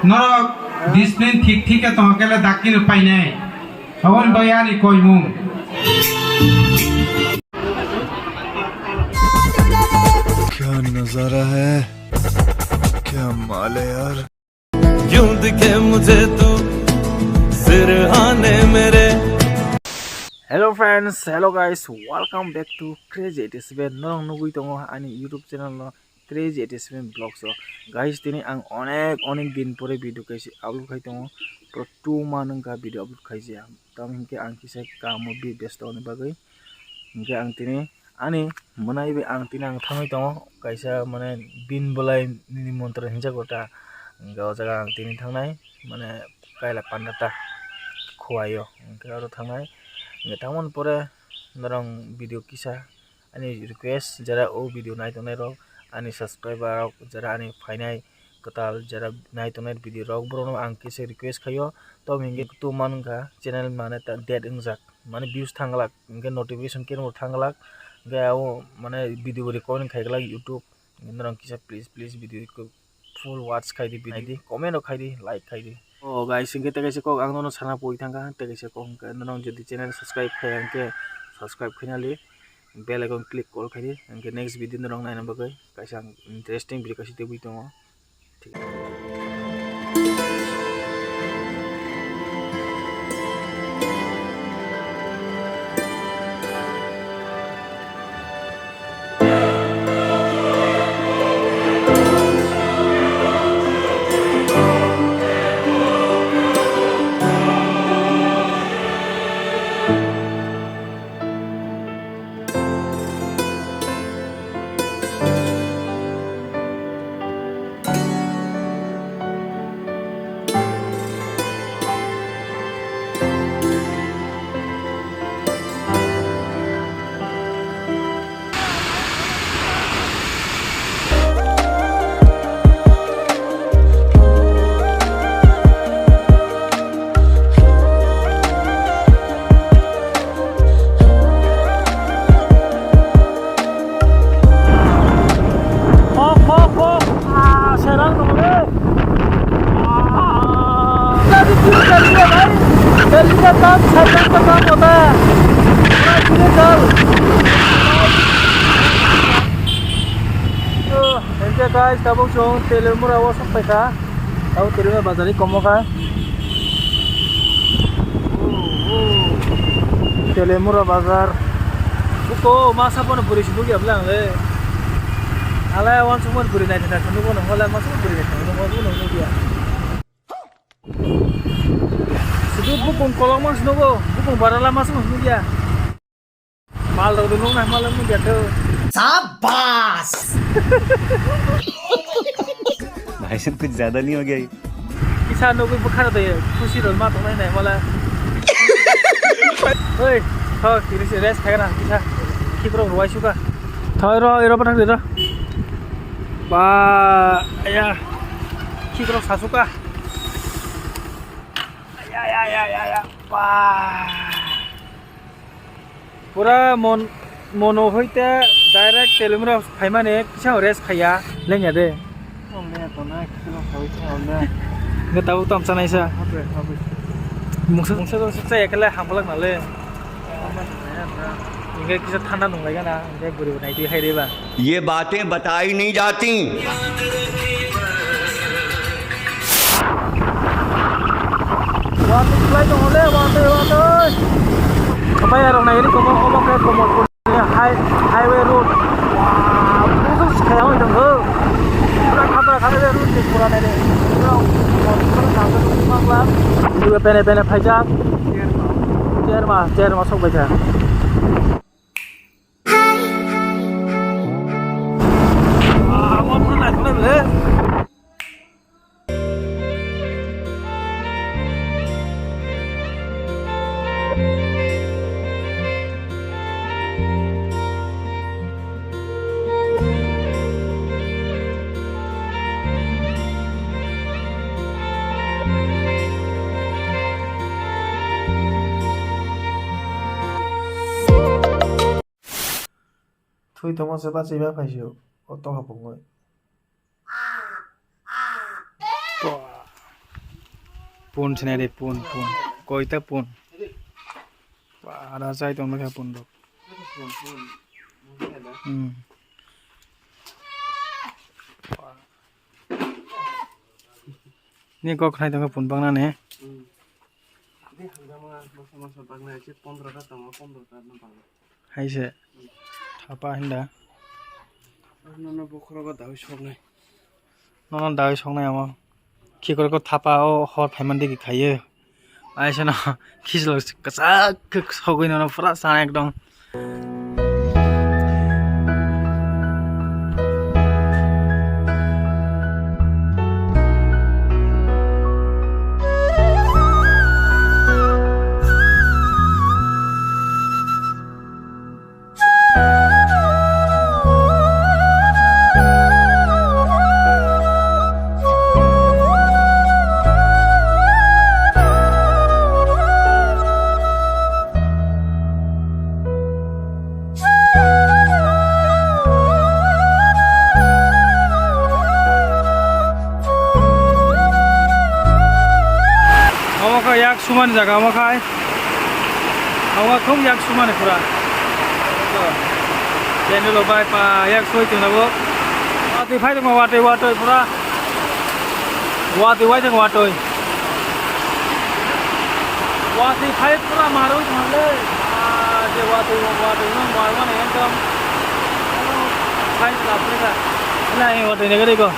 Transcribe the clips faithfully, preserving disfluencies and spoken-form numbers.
Norok discipline thik thik khe tongkhe le dakti no painai. Aboni bagwi ani koimung. क्या नजारा है, क्या माल है यार। यूं दिखे मुझे तू सिरहाने मेरे। Hello friends, hello guys, welcome back to Crazy eighty seven. Norok nugwi tongo ani YouTube channel no Crazy eighty seven Vlogs o. Guys, tini ang onek onek din pore video kaisa upload khai tongo. Pura two month wngkha video upload khaijak. Tamo hinkhe ang kisa kamo bi besto ni bagwi. Hinkhe ang tini ani mwnai bai ang tini ang thangwi tongo. Kaisa mane bin bolai nini montra hinjak ta. Hinkhe o jaga ang tini thangnai mane kaila panda ta khuaio. Hinkhe oro thangnai. Hinkhe tangmani pore norok video kisa ani request, jara o video nai tongnai rok, ani subscriber rok, jara ani phainai kwtal, jara nai tongnai video rok, borok no ang kisa request khaio. To hinkhe tu man wngkha channel mane ta dead wngjak, mane views thanglak, hinkhe notification khe thang glak, hinkhe o mane video recording khai glak YouTube. Norok kisa please, please video ko full watch khai di, video di, comment rok khai di, like khai di. Oh guys, hinkhe tei kaisa kok ang nono sana poi thangkha, tei kaisa kok hinkhe norok jodi channel subscribe khai hinkhe subscribe khaina li, bell icon click all khai di, hinkhe next video norok naina bagwi kaisa ang interesting video kaisa tebui tongo. Hok, hok, hok. Ah, serang dong le. Ah. Tadi kiri tadi ya, bhai. Tadi ka dam, serang ka dam hota hai. Tadi kiri dam. Oh, enjoy guys, tabuk chwng Telemura o sok paikha. Abo Telemura bazar ni komo kha. Telemura bazar. Buko masa bono bwrwi se nukya bwle ang le. Ala wansukmani bwrwi naithok naithok nukgo nang, ala masa bono bwrwi naithok naithok nukgo nang nukya. Sudu bukung kolokma se nukgo, bukung barala masa bono nukya. Mal rok nung nai mal nung ya to. शाबाश। भाई साहब, कुछ ज्यादा नहीं हो गया ये? Kisa nugwi bwkhano de khusi rw ma tongnai nai mala. Oi, tho kiri se rest khaina kisa. Khikrok rwai suka. Thoi ro, ero pathak de ro. Ba, ya. Khikrok sasuka. Ya, ya, ya, ya, ya. Ba. Pura mon, mono hoite direct Telemura phaimani kisa rest khaiya lengya de. Nge tabuk tam chanai sa. Mungsa, mungsa to suksa ekle hamlak nale. Inge kisa thanda nung laigana, inge guri nai di hai reba. ये बातें बताई नहीं जाती। Watwi khlai tongo le, watwi, watwi. Omo khe Komolpur ni high-, highway road. Wow, bujo se kaya hoi tongo. Pura khabra khabra road ni pura nai le. Pura pene pene phaijak. Cherma, cherma sok baikha. Thui tongma se bachai ma phaisio, o tokha pungwi. Ba. Pun sinai de, pun, pun. Koita pun. Para chai tong nokha pun rok. Hmm. Ni kok khnai tong pun bang na ne. Hai se. Thapa hinda. Nono bokhorogo dawi soknai. Nono dawi soknai amo. Khikrokgo thapa o hor phaimani digi khaio. Aisano khichlo kwchak khe sogwi nono pura chana ekdom. Omo khe yak sumani jaga omo khai. Omo khum yak sumani pura. Kendelo bai pa yak soi tong nabo. Watwi phai tongma watwi watwi pura. Watwi wai tong watwi. Watwi phai pura marwi tong le. Ah, je watwi watwi no marmani ekdom. Phai lapri ka. Lai watwi ne gari ko.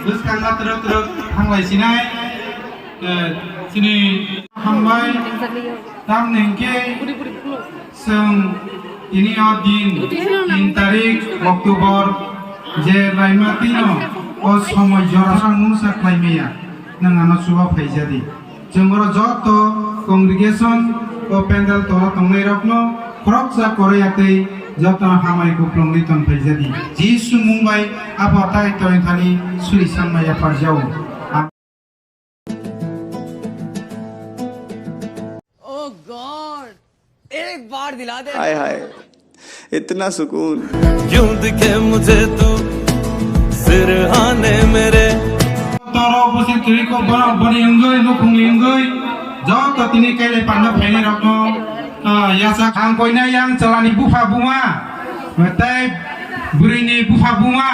Bwskangma twrwk twrwk thanglai sinai. Eh, chini hambai, tamni hwnkhe chwng tini o din tin tarik October je laima tino o somoi jora sang mungsa khlai maya, nwng ano chuba phaijadi. Chwng oro joto congregation o pandal tola tongnai rokno khoroksa koroi atwi jotono hamai kuplungwi tong phaijadi. Jisu mung bai abo tai toing thani suri sangma yapharjao. Oh God, एक बार दिला दे। हाय हाय, इतना सुकून। क्यों दिखे मुझे तू सिरहाने मेरे। Toro busi twi ko bono boni wngwi, nukhungni wngwi, joto tini kele panda phaini rokno, ah, yasa khang koina yang chalani bupha buma, tei bwrwini bupha buma.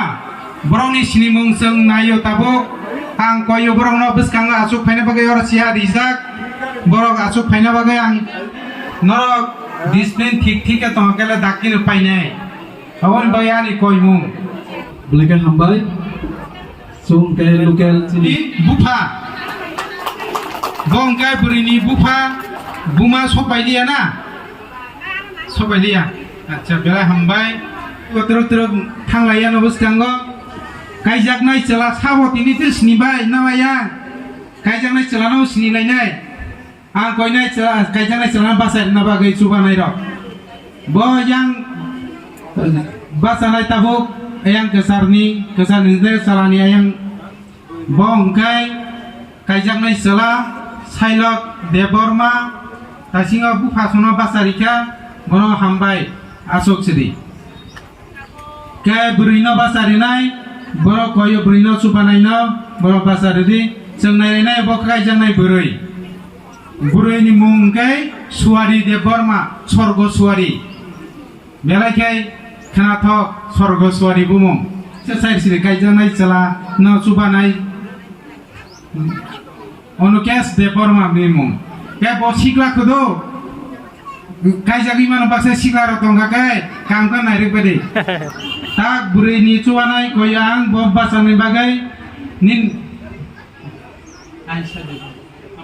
Borokni sinimung chwng naio tabuk. Ang koio borokno bwskango achuk phaina bagwi oro siya rijak. Borok achuk phaina bagwi ang norok discipline thik thik khe tongkhe le dakti rw painai. Aboni bagwi ani koimung. Belai khe hambai. Chwng khe local chini. Ni bupha. Bo hwnkhe bwrwini bupha, buma sopailiya na? Sopailiya. Acha, belai hambai. Kotorok torok thanglaiya no bwskango. Kaijaknai chwla sabo tini tei sini bai na maya. Kaijaknai chwla no sini lainai. Ang koinai chwla, kaijaknai chwla bachai rwna bagwi chubanai rok. Bo yang bachanai tabuk ayang kwcharni, kwcharni chalani ayang. Bo hwnkhe kaijaknai chwla Sailok Debbarma, taisingo bupha sono bacharikha, bono hambai aswk sidi. Khe bwrwino bacharinai, borok koyo bwrwino chubanaino, borok bacharidi, chwng nailainai bo kaijaknai bwrwi. Bwrwini mung hwnkhe Suari Debbarma, Sorgo Suari. Belai khe khnathok Sorgo Suari bumung. Se sai siri kaijaknai chwla no chubanai. Onukesh Debbarma ni mung. Khe bo sikla khodo. Kaijagwi mano baksa sikla rok tongkha khe kam kha nairwk badi. Tak bwrwini chubanai koyo ang bo bachani bagwi nin. Aisa de.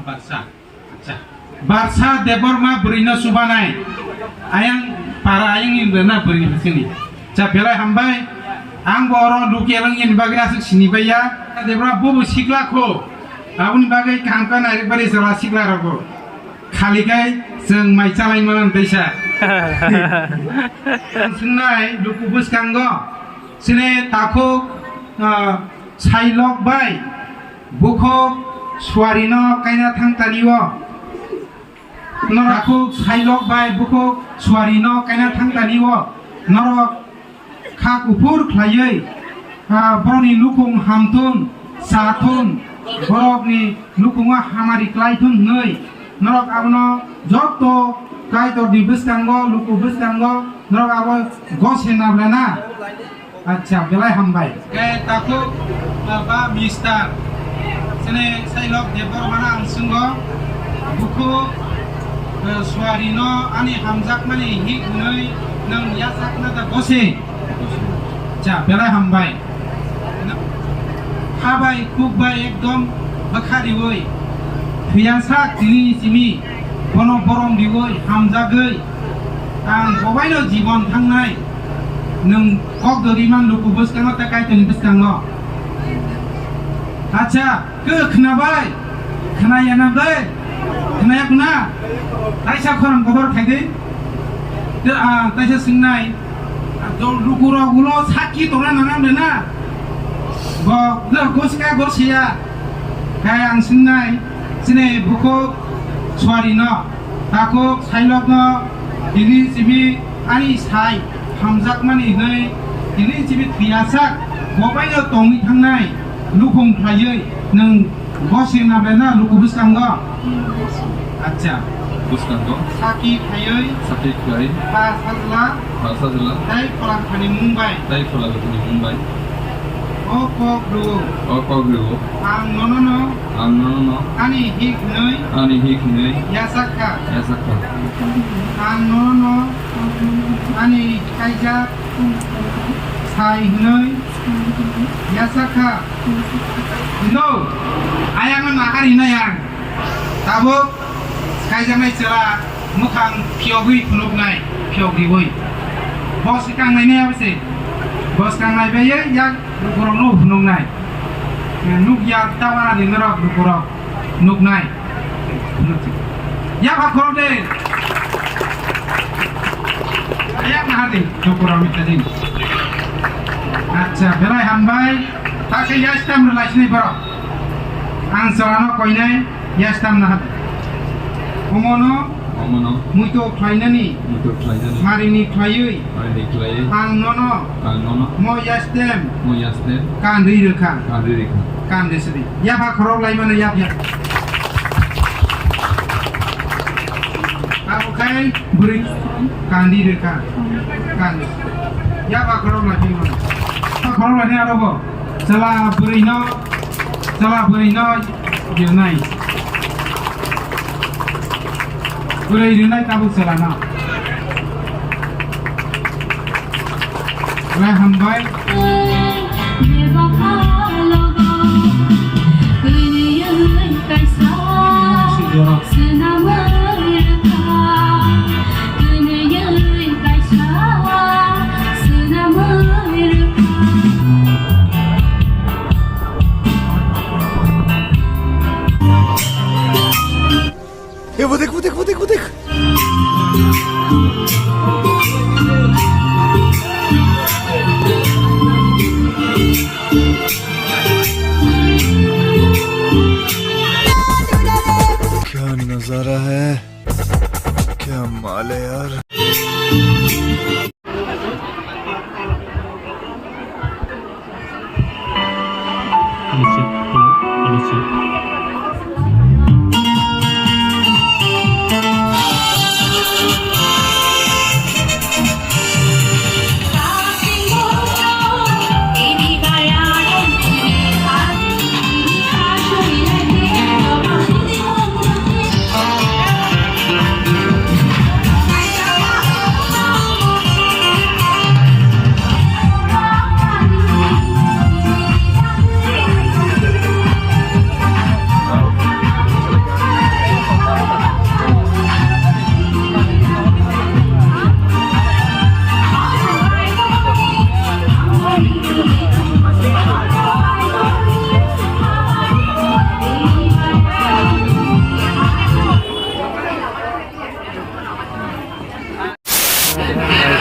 Barsa. Acha. Barsa Debbarma bwrwino chubanai. Ayang para ayang ni na bwrwini bisingni. Cha, belai hambai. Ang bo oro local wngni bagwi aswk sini baiya. Debra bo bo sikla kho. Aboni bagwi kaham kha nairwk bari jora sikla rogo. Khali kai chwng mai chalai manan teisa. Ang swngnai luku bwskango. Sini takhuk, ah, Sailok bai bukhuk Suarino kaina thang tani o. Norok takhuk Sailok bai bukhuk Suarino kaina thang tani o. Norok kha kuphur khlaiwi, ah, borokni nukhung hamthun, chathun, borokni nukhungo hamari klaithun hwnwi norok abono joto Kaitorni bwskango, luku bwskango norok abo gose nablana. Acha, belai hambai. Khe takhuk, ah, ba mister. Sini Sailok Debbarmano ang swngo, bukhuk, eh, Suarino ani hamjakmani hik hwnwi nwng yachakna da gose? Cha, belai hambai. Habai, khukbai ekdom bwkha riwi. Thwiyasak tini simi bono borom riwi, hamjagwi. Ang bobaino jibon thangnai. Nwng kok dori man luku bwskango tei Kaitorni bwskango. Acha, khe khnabai? Khnaya na bai? Khnaya khna? Taisa khorang kotor khaidi. Te, ah, taisa swngnai. Lukurok ulo sakki tongna nanang de na? Bo, le, goska gosiya. Khe ang swngnai, chini bukhuk Suarino. Takhuk Sailokno tini simi ani sai hamjakmani hwnwi tini simi thwiyasak bobaino tongwi thangnai nukhung khlaiwi nwng gose nablai na luku bwskango? Acha. Bwskango. Saki khlaiwi. Saki khlai. Ba sajla. Ba sajla. Tei pholangkhani mung bai. Tei pholangkhani mung bai. O kok rwo. O kok rwo. Ang nonono. Ang nonono. Ani hik hwnwi. Ani hik hwnwi. Yachak kha. Yachak kha. Ang nonono. Ani kaijak. Sai hwnwi. Yachak kha. No. Ayang no nahari na yang. Tabuk kaijaknai chwla mwkhang phiyogwi phunuknai, phiyogriwi. Bo swkang nainai abo se. Bo swkang naibai yak lukurokno phunuknai. Nukya tawana di norok lukurok nuknai. Yapha khorok de. Yak nahardi lukurok ni kajin. Acha, belai hambai. Takhe yastam rwlaisini borok. Ang chwlano koinai yastam nahardi. Omono. Omono. Muito khlainani. Muito khlainani. Marini khlaiwi. Marini khlaiwi. Ang nono. Ang nono. Mo yastem. Mo yastem. Kanri rwkha. Kanri rwkha. Kanri sidi. Yapha khorok laimano yap yap. Abo khai bwrwi kandi rwkha. Kandi. Yapha khorok lai phimano. Yapha khorok lai ni aro bo. Chwla bwrwino, chwla bwrwino rinai. Bwrwi rinai tabuk chwlano. Belai hambai.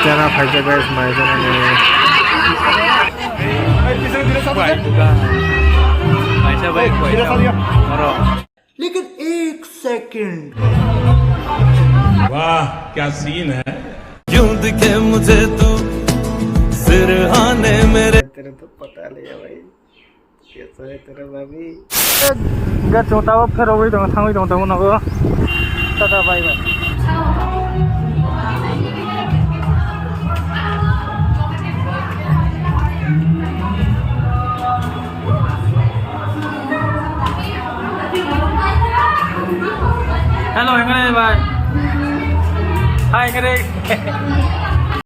Chana phaikhe guys, mai chana ni. Kaisa bai koi. Oro. लेकिन एक सेकंड। वाह, क्या सीन है। क्यों दिखे मुझे तू सिरहाने मेरे। तेरे तो पता नहीं है भाई। Kesa hai tera babi. Ga chwng tabuk pherogwi tongo, thangwi tongo, tabuk nogo. Tata, bye bye. Hello, hengkhe bye. Hi, hengkhe.